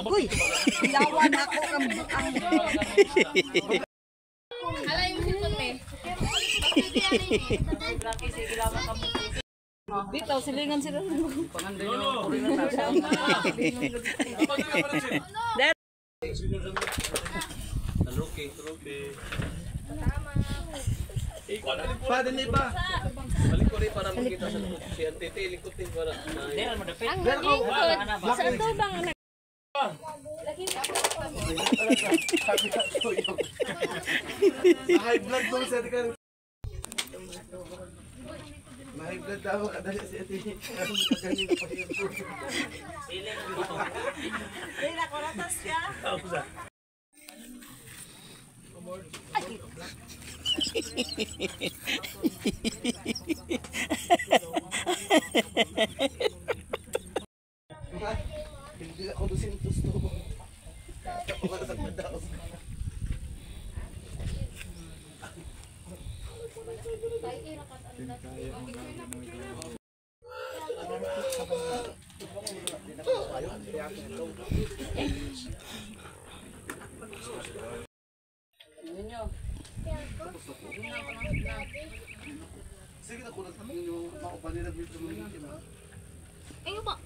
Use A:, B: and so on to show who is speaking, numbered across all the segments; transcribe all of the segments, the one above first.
A: Uy, lawan ako ang buang.
B: Alay yung cellphone me.
A: Dito, silingan sila.
C: Pa, din iba. Balik ko rin para makita sa likod. Si Antete, likod din para.
B: Ang lingkod. Sa tubang.
C: High blood daw sa ate. High blood daw kadali si ate. Kagaling pa yun. Hindi ako dusintos to. Sige na kulang yung maupan nila dito mga.
B: Ayun ba?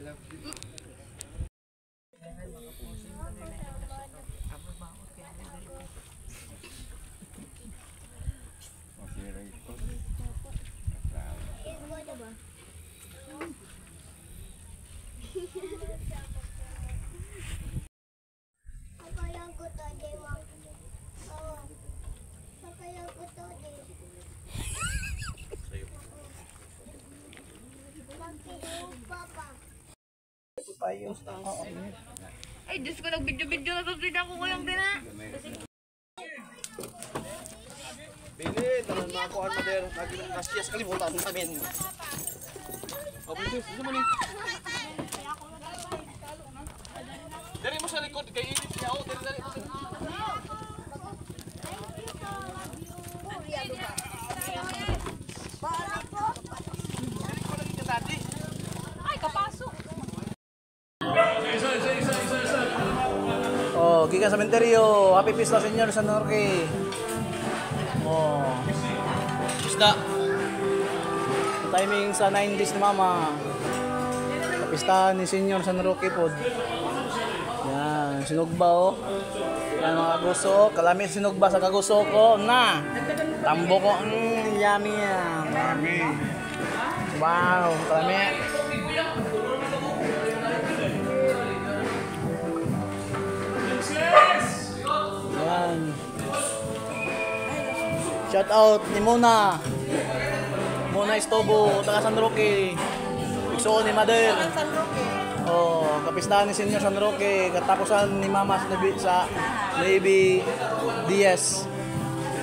B: Ay, Diyos ko, nag-video-video na to. Ako ko yung dina.
C: Bili, tanan na ako ang mader. Lagi ng kasiyas kalimutan namin.
D: Oh, princess, isa man ni. Dali mo sa likod kay init siya. Oh, dali dali.
B: Ay, kapasok.
E: Oh, gikan sa sementeryo. Happy Pista Senyor San Roque. Oh. Isda. Timing sa 9 days ni Mama. Pista ni Senyor San Roque pod. Yan, sinugba oh. Yan mga kaguso, kalami sinugba sa kaguso ko na. Tambo ko, yummy yan. Wow, kalami. Yan. Shout out ni Mona. Mona Estobo, taga San Roque. Igsuon ni Mother.
A: San Roque.
E: Oh, kapistahan ni Senior San Roque, katapusan ni Mama sa sa Navy Diaz.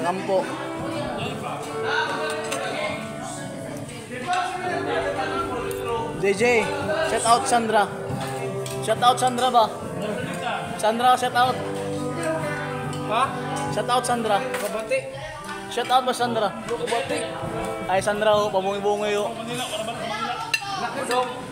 E: Kampo. JJ, shout out Sandra. Shout out Sandra ba? Sandra, shout out.
D: Ha?
E: Shout out Sandra.
D: Kabati.
E: Shout out ba Sandra?
D: Kabati.
E: Ay Sandra, oh, pabungi-bungi oh.
D: Manila, para ba Manila?